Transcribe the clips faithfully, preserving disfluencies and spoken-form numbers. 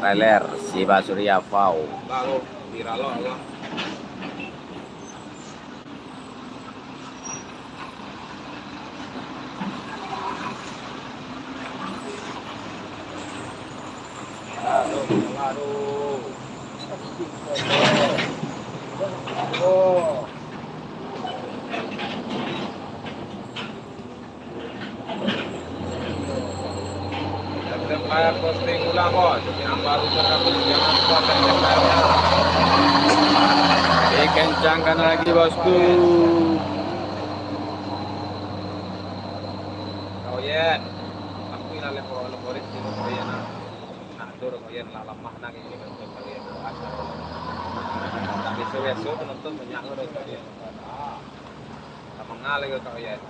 Trailer si Basuri Afau. Baru viral lo, lo. Baru, baru. Oh. Dikencangkan lagi, bosku. Kau, Yen. Aku ilah lepo-, lepo ris di rumah, Yen, ah. Nah, tu rumah Yen lah lamah nang ini kan, kau lihat tu, asal. Tapi biaso-biaso penonton banyak tu, rumah Yen. Ah. Lah mangalah kau, Yen.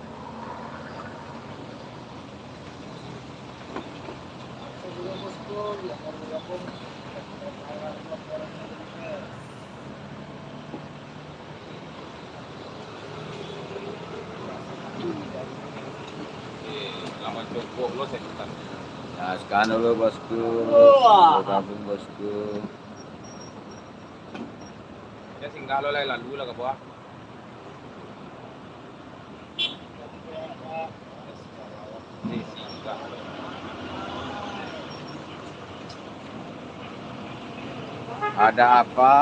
Nah, sekarang dulu, bosku. Wah. Bergabung, bosku. Ya, singgah lo lah, lalu lah ke bawah. Ada apa?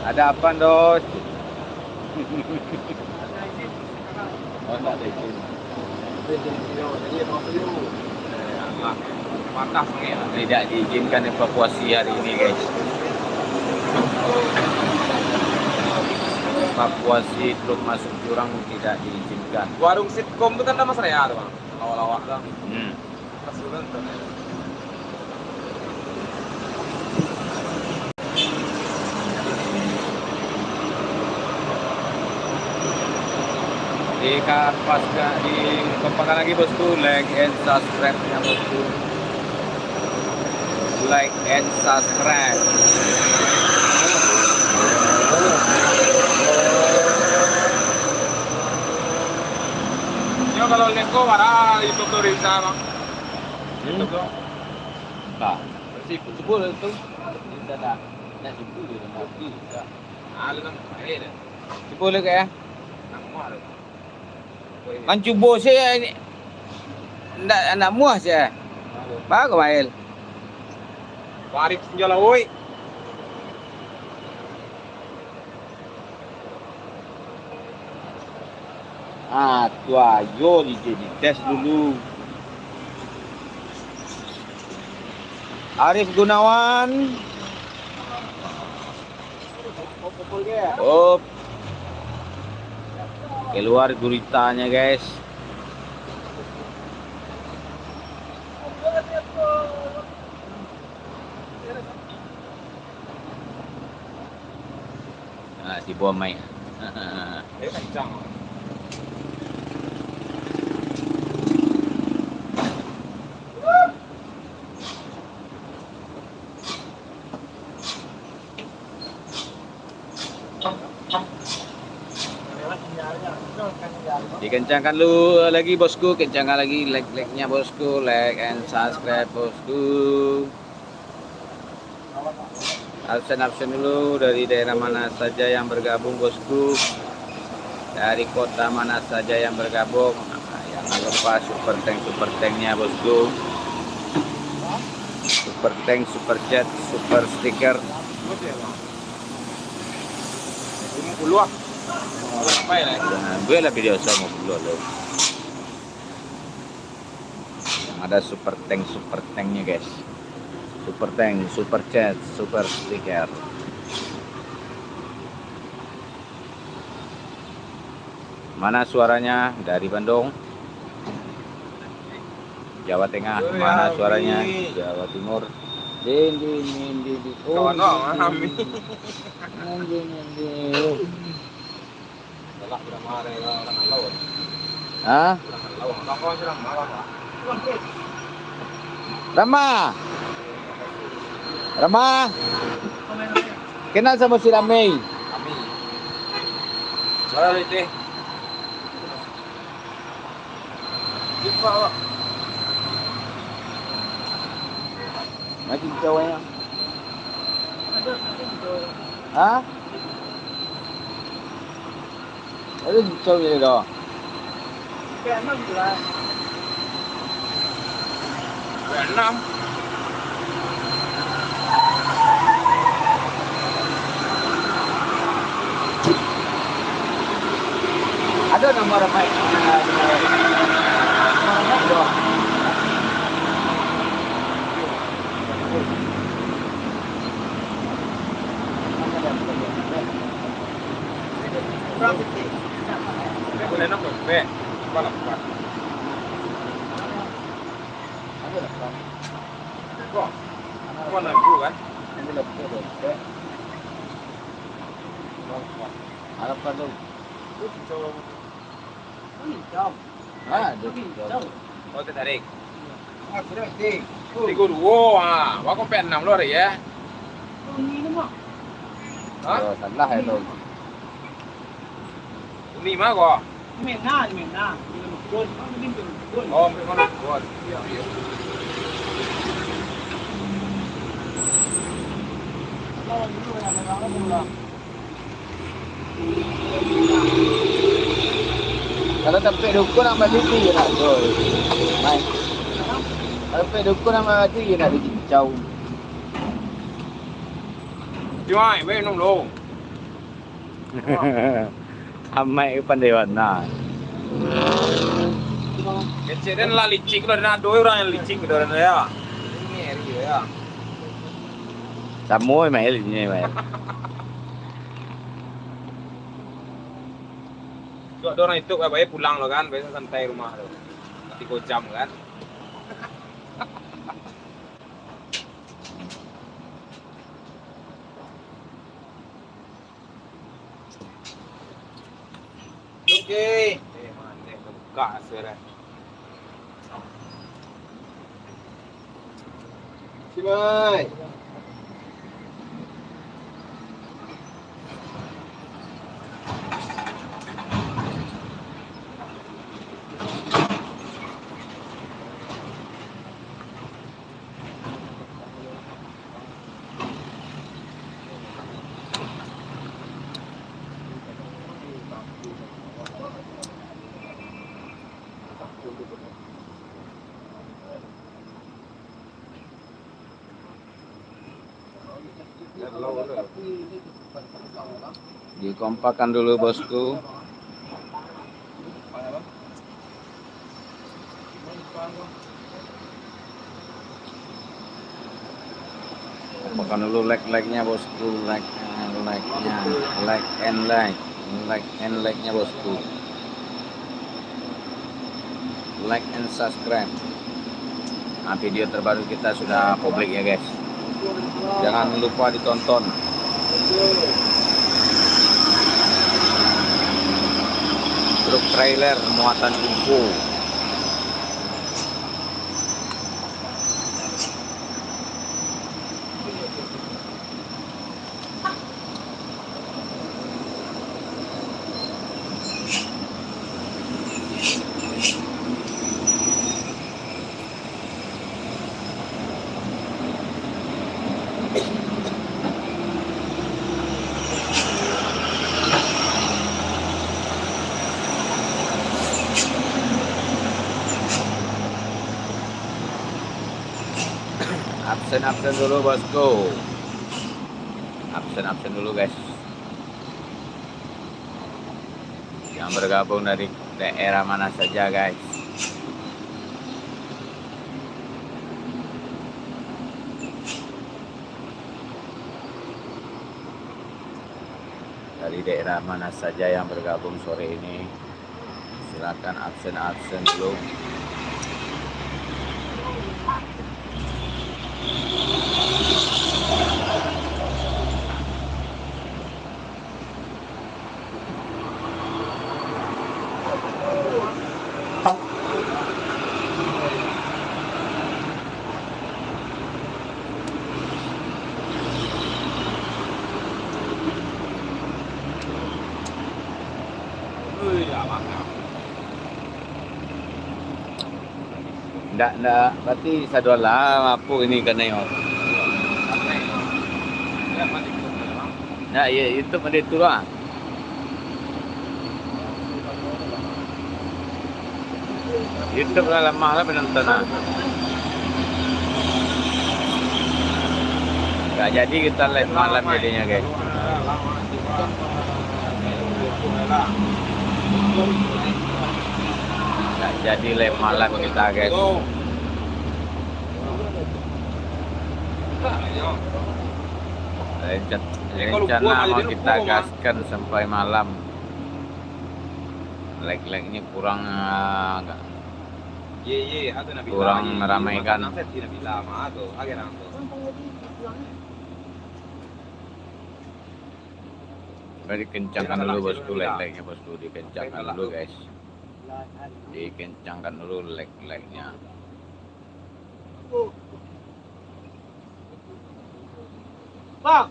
Ada apa, Dos? Oh, ndak ada izin. Tidak diizinkan evakuasi hari ini, guys. Evakuasi truk masuk jurang tidak diizinkan. Warung Sitkom tu kan nama saya tu, Bang. Lawak-lawak tu. Hmm. Di kapas ka-, di kompakan lagi, bosku, like and subscribe-nya, bosku. Like and subscribe. Yo, kalau lihat ko, marah itu tuh Risa, Bang. Hmm. Itu tuh. Bah. Cubo lah tu. Bisa dah. Nak cubo je, nak cubo je. Ah, lu kan, eh, dah. Cubo lah, Kak, ya. Nak muah tu. Kan cubo se, ndak, ndak muah se. Baru main. Warik senjala, woi. Ah, tu ayo di, di tes dulu. Arif Gunawan. Op. Keluar guritanya, guys. Ah, tibo main. Dia kencang. Dikencangkan lu lagi, bosku, kencangkan lagi like-like-nya, bosku, like and subscribe, bosku. Absen-absen dulu, dari daerah mana saja yang bergabung, bosku. Dari kota mana saja yang bergabung. Nah, jangan lupa super thank, super thank-nya, bosku. Super thank, super chat, super stiker. Nah, buatlah video sama dulu, lo. Yang ada super thank, super thank-nya, guys. Super thank, super chat, super stiker. Mana suaranya dari Bandung? Jawa Tengah. Mana suaranya? Jawa Timur. Din, din, din, din, din. Oh, kawan, din, din, din. Din, din, din, din. Oh. Galak Rama, Rama, Rama. Hah? Rama, Rama. Rama. Rama. Kenal sama si Ramei? Ramei. Suara lu itu. Macam cawanya. Ha? Ada jauh je dah. Enam. Ada nomor apa? Nomor apa? Boleh nak dompet? Apa lapan? Kok? Kok nak dulu kan? Harapan tu. Ah, ada. Oh, tarik. Tigo duo, ah. Wah, kok pek enam lo hari, ya? Ha? Oh, salah ya tu. Uni ma ko? Mena, mena. Oh, memang betul. Iya, iya. Kalau sampai dukun nak balik ni nak gol. Mai. Kalau sampai dukun nak balik nak dicincau. Cuai, weh, nung lo. Amai pandai bana. Kecek den lah licik tu, den ado urang nan licik tu, den, ya. Ini area, ya. Samo, Mail, ini, Mail. Suak tu urang itu, bae pulang lo kan, biasa santai rumah tu. Tigo jam kan. Oke. Eh, mantap, buka suara. Simai. Dikompakan dulu, bosku. Kompakan dulu like-like-nya, bosku. Like, like-nya. Like and like. Like and like-nya, bosku. Like and subscribe. Nah, video terbaru kita sudah publik ya, guys. Jangan lupa ditonton. Truk trailer muatan info. Absen-absen dulu, bosku. Absen-absen dulu, guys. Yang bergabung dari daerah mana saja, guys? Dari daerah mana saja yang bergabung sore ini, silakan absen-absen dulu. Ui, ya, mantap. Ndak, ndak, berarti sadolah, apo ini kanai, oh. Ndak, ya, YouTube ada tu lah. YouTube lah lamah lah penonton lah. Nggak jadi kita live malam jadinya, guys. Nggak jadi live malam kita, guys. Renca-, rencana mau kita gaskan sampai malam. Lag-lagnya kurang, ah, agak kurang meramaikan. Coba dikencangkan dulu, bosku, lag-lagnya, bosku, dikencangkan dulu, guys. Dikencangkan dulu lag-lagnya. Bang.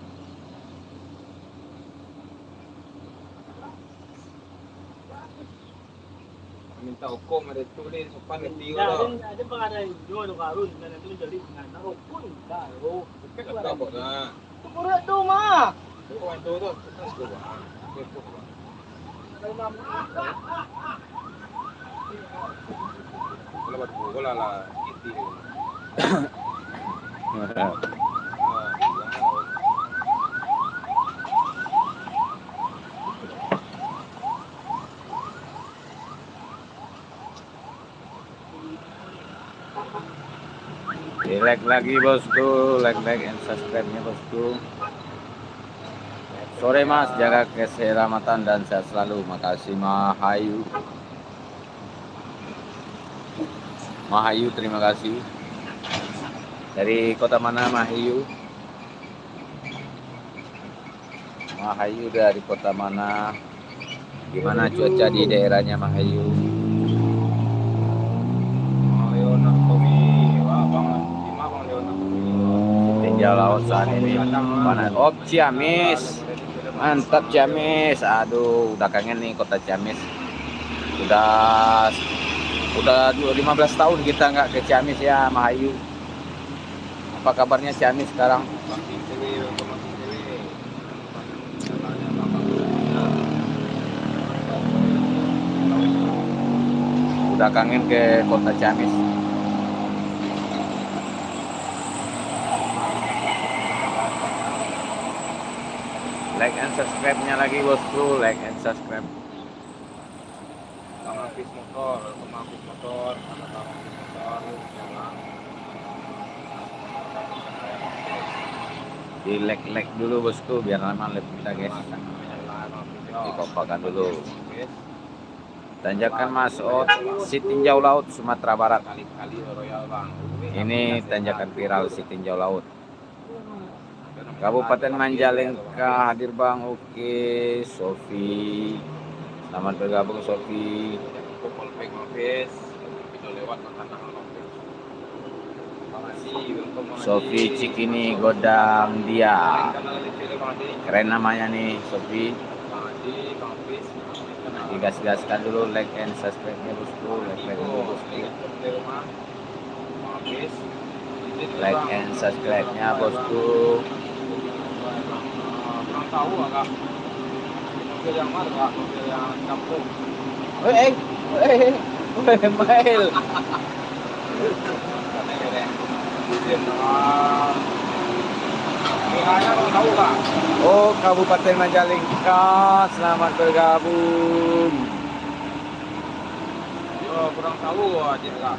Minta rokok, mari tu ni, sopan hati kau. Ada, ada pengadai juo tu, Karun, dan itu jadi pengadai rokok ni. Dah, oh. Cakap kau dah. Tu kurek tu, mah. Tu kawan tu, tu. Terus tu, bang. Terus tu, bang. Kalau batu, kalau lah, gitu. Di-like lagi, bosku, like, like and subscribe-nya, bosku. Sore, Mas, jaga keselamatan dan sehat selalu. Makasih, Mahayu. Mahayu, terima kasih. Dari kota mana, Mahayu? Mahayu dari kota mana? Gimana cuaca di daerahnya, Mahayu? Tinjau laut saat ini panas. Oh, Ciamis. Mantap, Ciamis. Aduh, udah kangen nih kota Ciamis. Udah, udah du-, lima belas tahun kita nggak ke Ciamis ya, Mahayu. Apa kabarnya Ciamis sekarang? Udah kangen ke kota Ciamis. Like and subscribe-nya lagi, bosku. Like and subscribe. Bang Hafiz Motor, Bang Hafiz Motor, halo Bang Hafiz Motor, ya, Bang. Di-like-like dulu, bosku, biar lama live kita, guys. Dikompakan dulu. Tanjakan Mas Ot, Sitinjau Laut, Sumatera Barat. Ini tanjakan viral Sitinjau Laut. Kabupaten Majalengka hadir, Bang. Oke, Sofi. Selamat bergabung, Sofi. Sofi Cikini Godam Dia. Keren namanya nih, Sofi. Digas-gaskan dulu like and subscribe-nya, bosku. Like, like dulu, bosku. Like and subscribe-nya, bosku. Kurang tahu agak. Mobil yang mana, Kak? Mobil yang campur. Eh, eh, eh, eh, Mail. Oh, Kabupaten Majalengka, selamat bergabung. Yo, kurang tahu aja lah.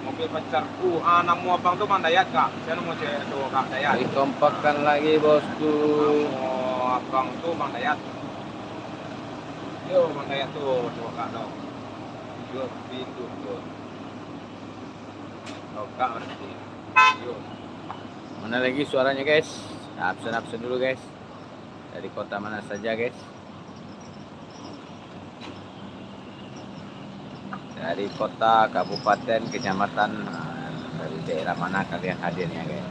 Mobil pacarku. Ah, namo abang tu Bang Dayat, Kak. Sia namo cewek tu, Kak Dayat. Dikompakan lagi, bosku. Namo abang tu Bang Dayat. Yo, Bang Dayat tu, coba Kak tu. Yo, pintu tu. Kau Kak berarti. Yo. Mana lagi suaranya, guys? Absen-absen dulu, guys. Dari kota mana saja, guys? Dari kota, kabupaten, kecamatan, ah, dari daerah mana kalian hadirnya, guys?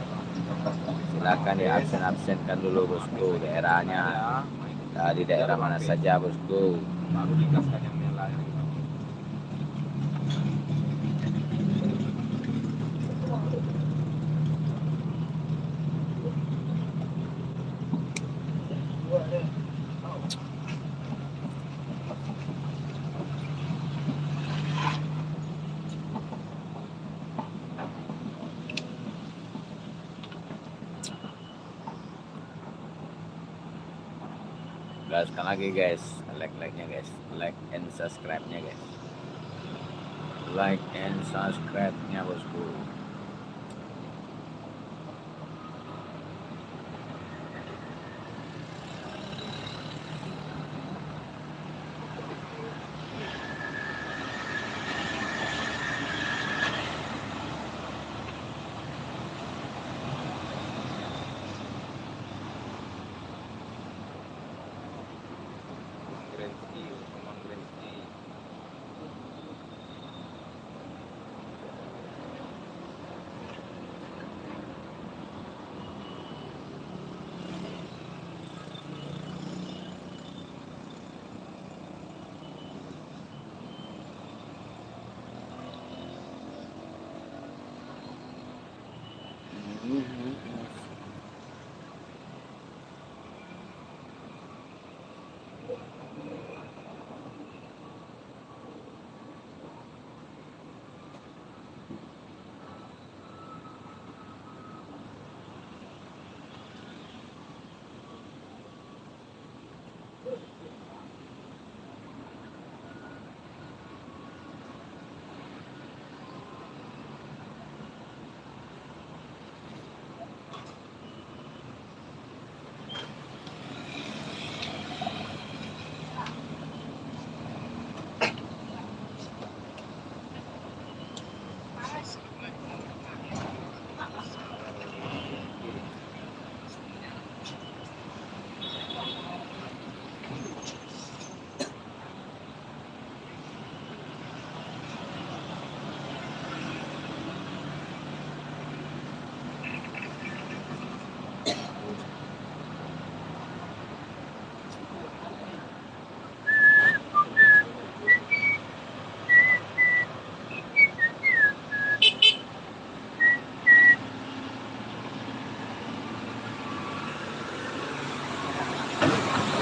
Silakan diabsen-absenkan dulu, bosku, daerahnya. Dari daerah mana saja, bosku? Baru digaskan yang lain. Gaskan lagi, guys, like-like-nya, guys, like and subscribe-nya, guys, like and subscribe-nya, bosku.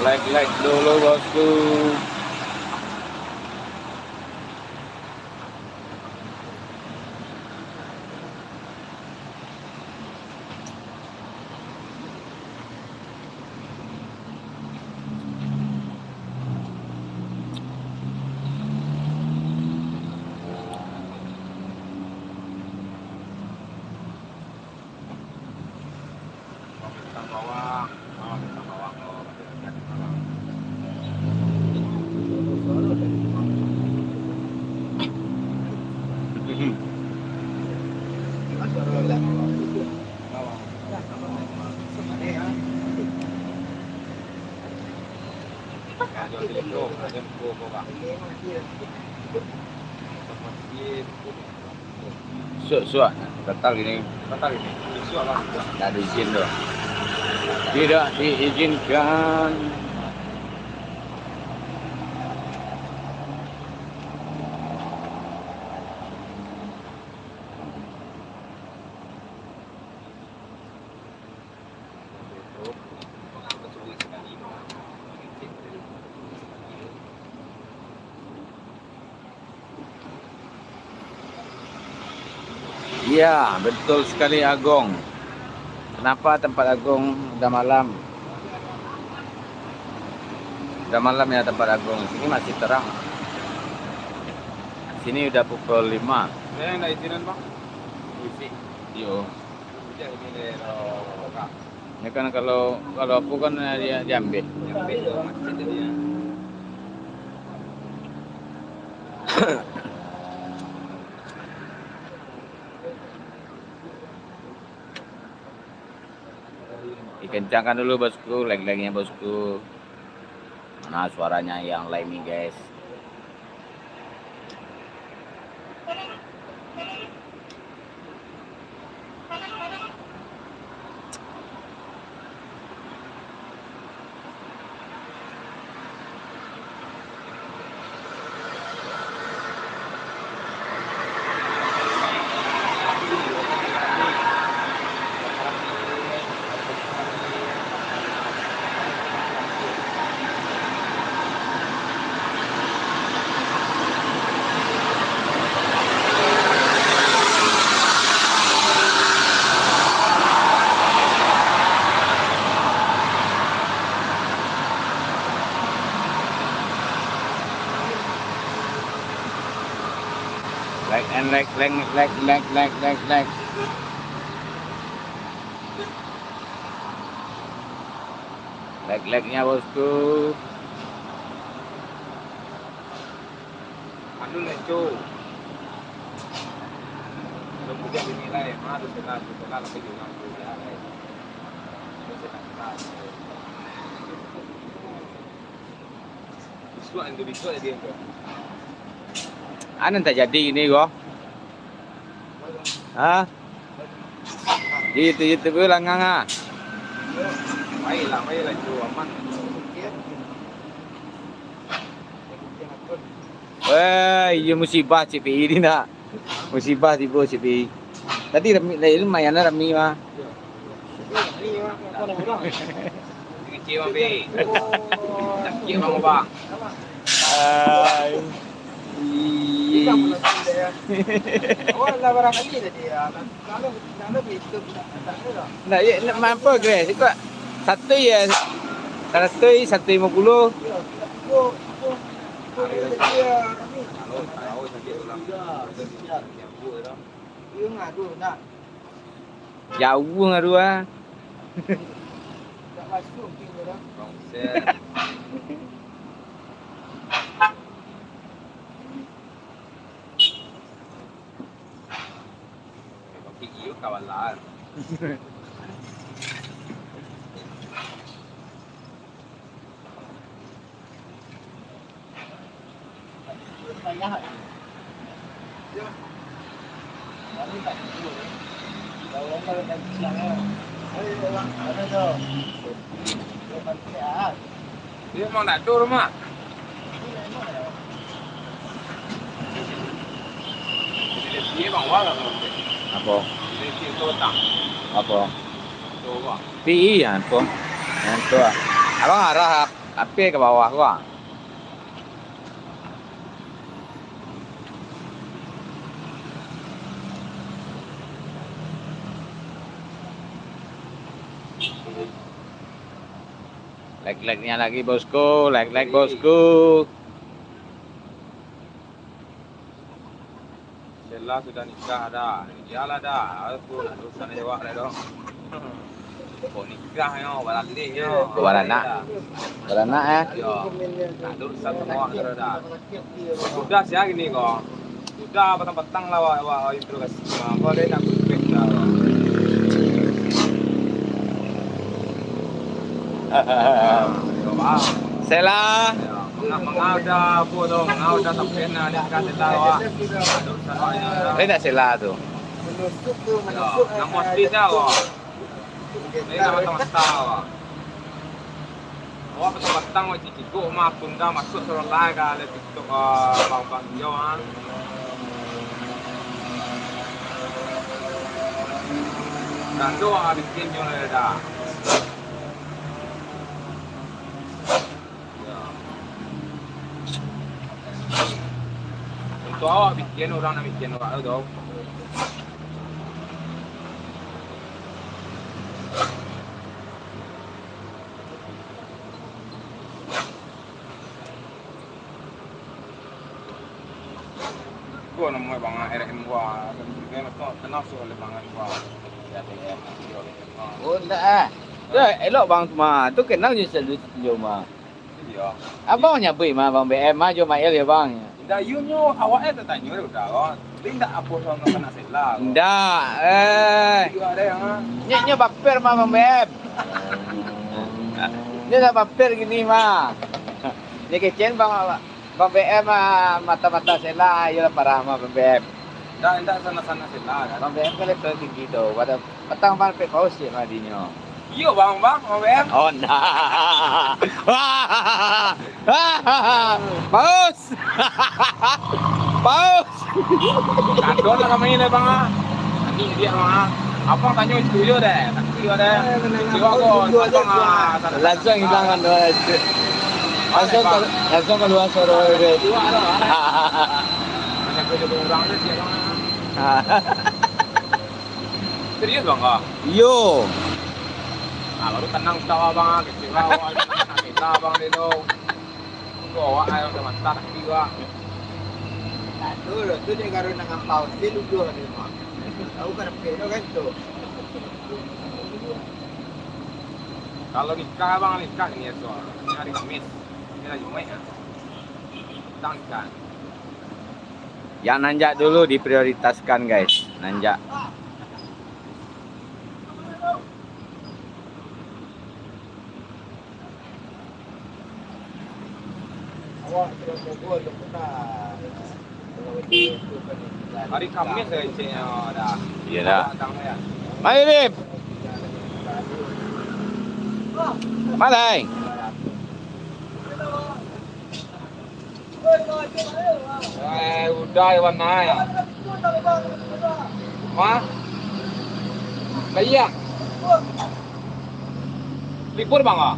Like-like dulu, bosku. Suak, suak. Batal gini. Batal gini. Suak, Bang. Tak ada izin tu. Tidak diizinkan. Iya, betul sekali, Agong. Kenapa tempat Agong udah malam? Udah malam ya tempat Agong. Sini masih terang. Sini udah pukul lima. Saya nggak izinan, Bang. Yo. Ya kan, kalau, kalau aku kan, eh, dia, diambil. Dikencangkan dulu, bosku, lag-lagnya, bosku. Mana suaranya yang lain nih, guys? Lag, lag, lag, lag, lag, lag, lag. Lag-lagnya, bosku. Anu, Neco. Belum punya dinilai, mah, tu salah, tu salah, tapi dia orang tu salah, eh. Itu salah, salah. Bisuak, itu bisuak jadi apa? Anu tak jadi ini, ko. Ha? Itu, itu pun langang, ah. Baiklah, baiklah, itu aman. Weh, iyo musibah C P I ni nak. Musibah tibo C P I. Tadi rami, tadi lumayan lah rami mah. Kecil, Bang, Pi. Sakit, Bang, Bang. Ai. Awak lah barangkali tadi, ya. Nak, ya, nak mampu, Grace? Ikut satu ya, satu, satu lima puluh. Jauah ngadu ah. Iyo, kawalan. Dia memang nak ado rumah. Dia bang wala tu. Apo? Dia tu tak. Apo? Tu, Bang. Pi, iyo, tu. Nan tu, ah. Abang arah ap-, api ka bawah ko, ah. Lag-lagnya lagi, bosku, lag-lag, bosku. Sela sudah nikah dah. Iyolah dah. Aku nak urusan awak dah dong. Kok nikah nyo, balaleh nyo. Kok baranak? Baranak, eh? Iyo. Nak urusan awak dah. Sudah siang gini kok. Sudah patang-patang lah awak, awak interogasi. Nah, kok dia nak kumpet dah. Sela. Manga-, manga udah apo tu, manga udah sampai nak nikah Sela, wak. Ada urusan awak ni. Eh, nak Sela tu. Yo, namo asli dah, wak. Ini nama mata-mata, wak. Awak patang-patang, wak, cikik mah pun dah masuk sekolah ka, ada TikTok, ah, bang-bang dia, ah. Dah tu, ah, bikin nyo dah. Untuak awak bikin, urang nak bikin awak tu. Ko namo bang R M gua, kan, kan, kenal so oleh bang gua. Oh, ndak ah. Tu elok bang tu mah. Tu kenal je selalu tu mah. Iyo. Abang nyabuik mah Bang B M mah jo Mail yo, Bang. Indak, iyo nyo awak eh tatanyo dek udah ko. Tapi indak apo soal nak Sela ko. Indak, eh. Iyo ado yang ah. Nyo, nyo baper mah Bang B M. Nyo lah baper gini mah. Nyo kecen Bang, Bang B M mah mata-mata Sela, iyo lah parah mah Bang B M. Indak, indak sanak-sanak Sela kan. Bang B M kan level tinggi tu. Pada patang pan pek paus cek mah dinyo. Iyo, Bang, Bang, Bang B M. Oh, nah. Paus. Paus. Kado lah kami ni, Bang, ah. Tadi dia, Bang, ah. Abang tanyo itu yo deh. Tadi yo deh. Kecewa ko, Abang, ah, sana. Langsung hilang kan, doh. Langsung, Bang, kal-, langsung kaluar suaro, deh. Dua, dua. Banyak kerja orang tu, dia, Bang, ah. Serius, Bang, ah? Iyo. Ah, baru tenang tawa, Bang, ah. Kecewa, Bang, ah. Nak minta, Bang, dia tu. Tunggu awak, ah, udah mantap, tapi, Bang. Dulu tu dia garu nang ampau, si luduh ni mah. Tahu kan, pek tu kan tu. Kalau nikah, abang nikah ni, ya, tu. Hari Kamis. Ini hari Jumaik, ya. Tang nikah. Yang nanjak dulu diprioritaskan, guys. Nanjak. Hari Kamis saya ceknya dah. Iya dah. Datang ya. Magrib. Malai. Eh, udah, Iwan, naik. Mah? Lah iya. Libur, Bang, ah?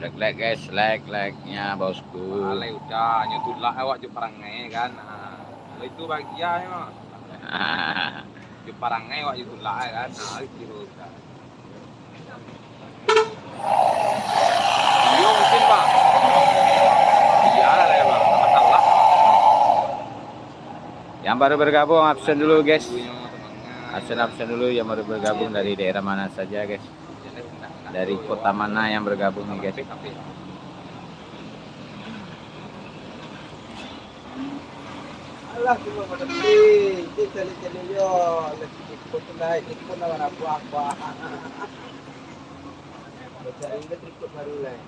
Like, like, guys, like, like-nya, bosku. Alai udah, nyo tulak awak jo parangai, kan. Ha. Kalau itu bahagia, yo. Jo parangai awak jo tulak, kan. Ha, kiro udah. Iyo, mungkin, Bang. Iyalah, lah, Bang. Masalah. Yang baru bergabung, absen dulu, guys. Absen, absen dulu, yang baru bergabung dari daerah mana saja, guys. Dari kota mana yang bergabung nih, guys? Alah, cuma pada pilih, dia cari-cari yo, lagi ikut tu lah, ikut lah, mana buah-buah. Cari ikut baru lah.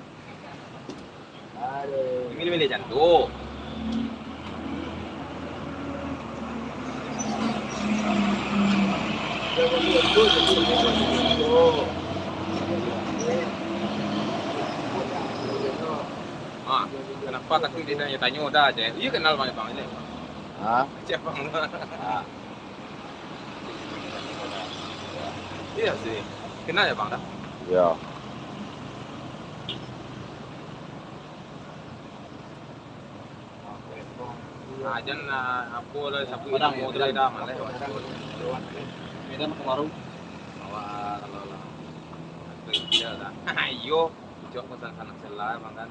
Aduh. Ini milih jando. Ah, kenapa takut dia tanya-tanya dah je? Iya kenal bang, bang ini. Hah? Siapa? Ah. Iya sih. Kenal ya, Bang, dah? Iya. Nah, jan, ah, apo lah, sapu Padang, ilmu ya, tu lah, Padang. Dah, malah. Medan ke Maru. Awak kalau lah. Kerja dah. Iyo, cocok pasal sanak sela, Bang, kan.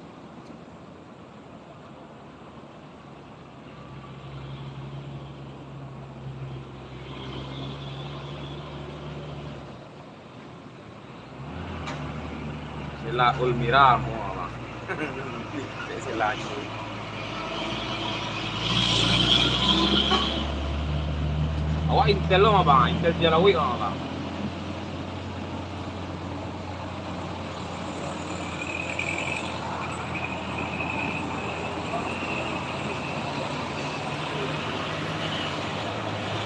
Sila Ulmira mo, Bang. Sila tu. Awak intel lo, Bang. Intel Jalawik, Bang.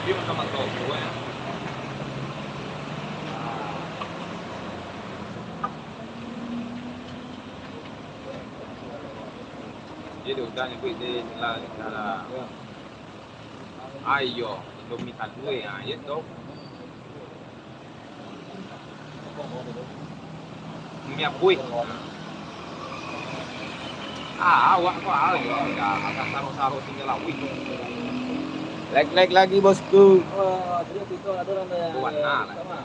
Dia macam mantau semua, ya. Dia dah udah nyebut dia jelas, jelas lah. Ayo, Indomie kalua, ah, iyo tu. Indomie apuih. Ah, awak tu, ah, iyo, dah agak sarok-sarok tinggal awik. Like, like lagi, bosku. Oh, jadi itu ada orang yang Tuan, nah, lah. Sama.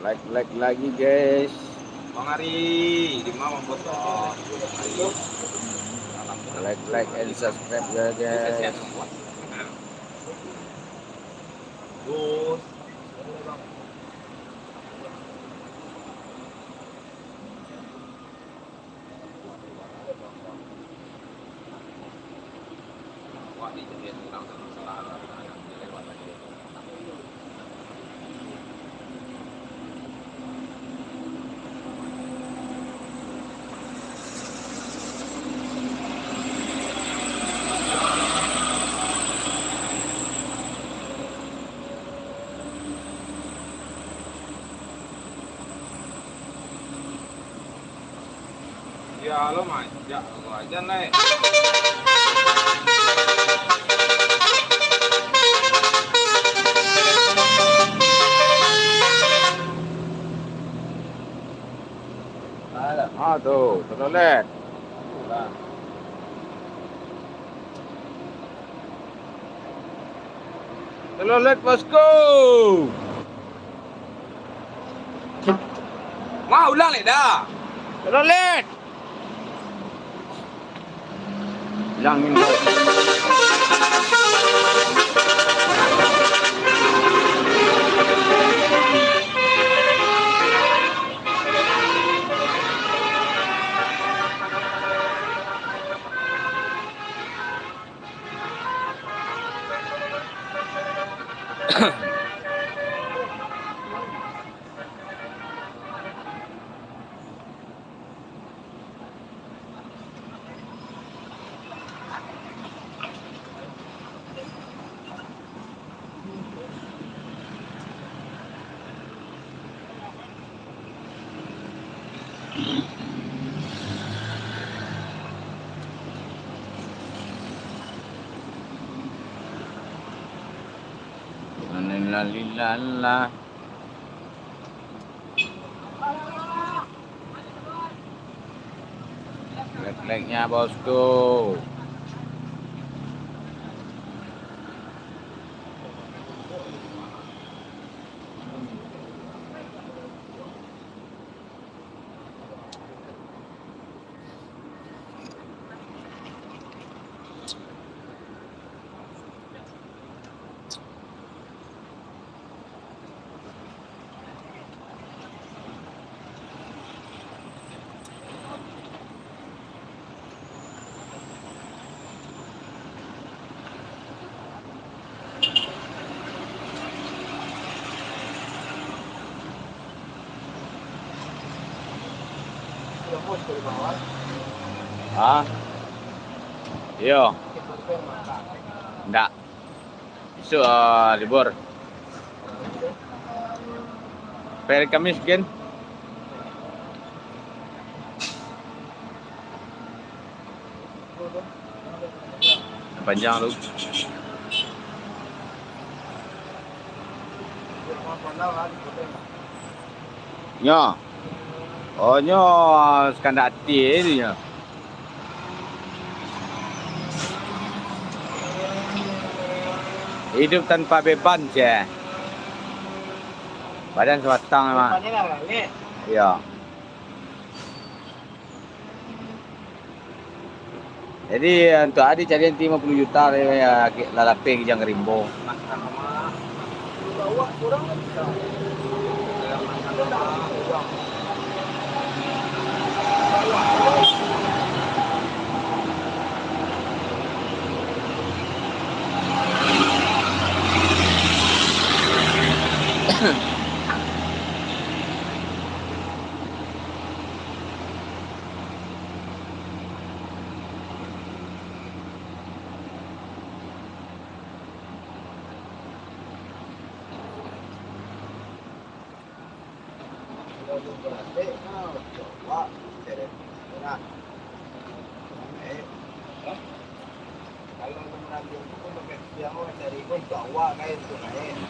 Like, like lagi, guys. Bang Ari, di mana, Bang Bos? Like, like, and subscribe ya, guys. Bos. Ya, lo manjak lo aja, Nay. Ah, tu, telolet. Telolet, bosku. Wah, ulang lek dah. Ulang lek. Ulang ni. Innalillahi. Lek-leknya, bosku. Ah. Iyo. Ndak. Isuak, ah, libur. Hari Kamis, kan? Panjang tu. Nyo. Oh, nyo sakandak ati e nyo. Iduik tanpa beban, ceh. Badan sabatang memang. Iyo. Jadi, untuak adi calian ti limo puluah juta, lah, lah lapeh Gijang Rimbo.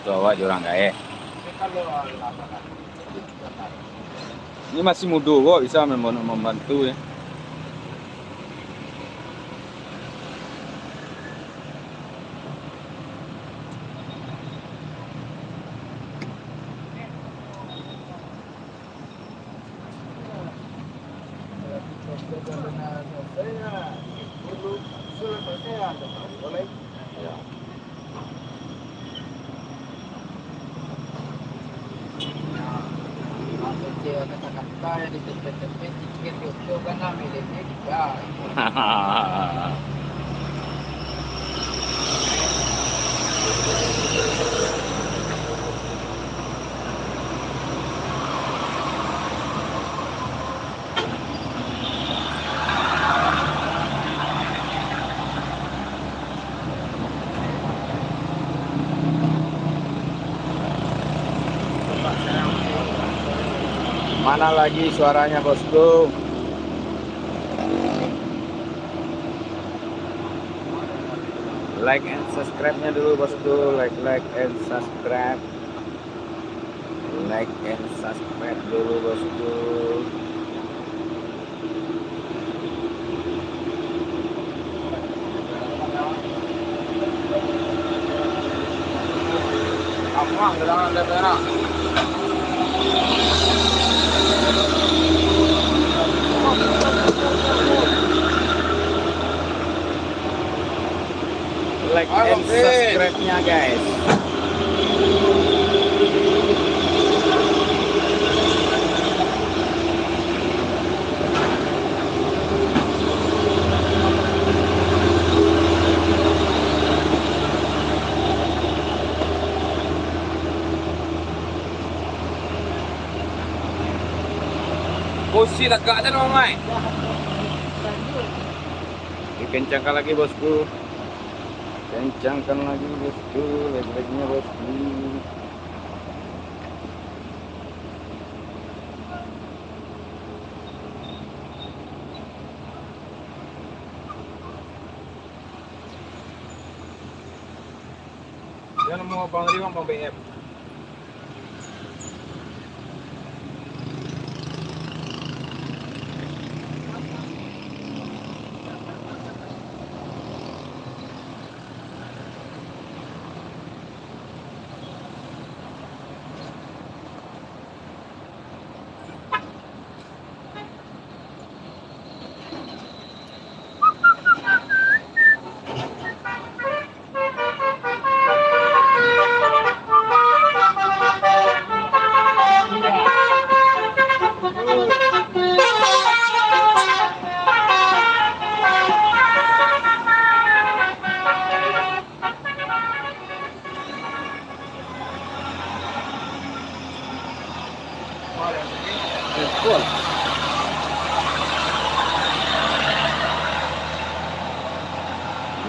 Untuak awak jo urang gaek. Ini masih mudo kok, bisa mem-, membantu ya. Mana lagi suaranya, bosku? Like and subscribe-nya dulu, bosku. Like, like and subscribe. Like and subscribe dulu, bosku. Like and subscribe-nya, guys. Posisi tagak je, Bang Mai. Dikencangkan lagi, bosku. Kencangkan lagi, bosku. Lag-lagnya, bosku. Dia nemu abang tadi, Bang, Bang B M.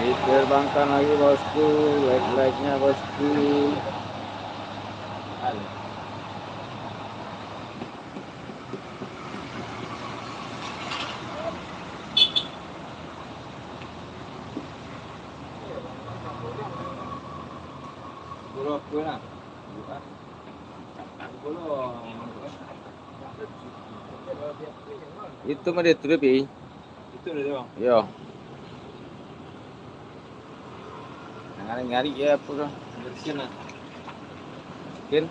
Diterbangkan lagi, bosku, lag-lagnya, bosku. Itu mah dia tu, Pi. Itu dah, Bang. Yo. Ngari-ngari ya apa tu? Bersihan lah. Kin?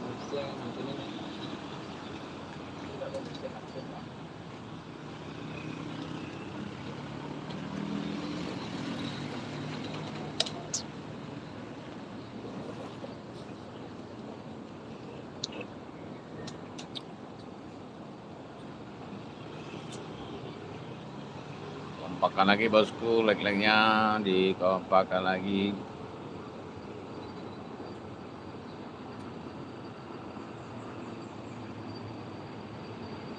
Bersihan, macam ni. Kompakan lagi, bosku, lag-lagnya dikompakan lagi.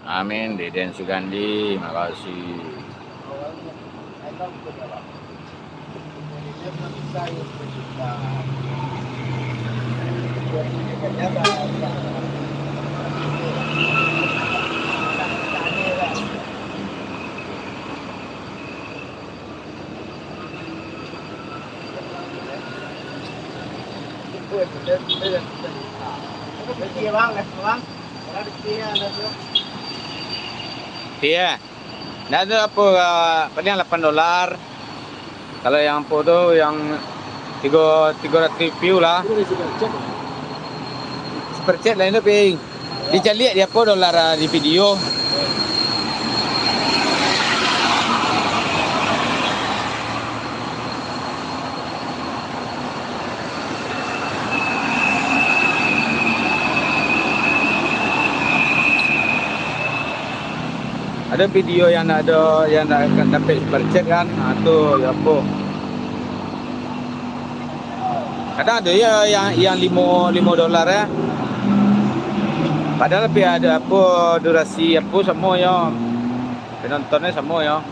Amin, Deden Sugandi, makasih. Iya. Ndak ado apo, ah, paling lapan dolar. Kalau yang apo tu, yang tigo, tigo ratuih piu lah. Super chat lah itu, Pi. Dicaliak di apo dolar, ah, di video. Ado video yang ndak ado, yang ndak akan dapek super chat kan, ha, tu yo apo. Kadang ado yo yang, yang limo, limo dolar yo. Padahal tapi ado apo, durasi apo samo yo. Penontonnyo samo yo.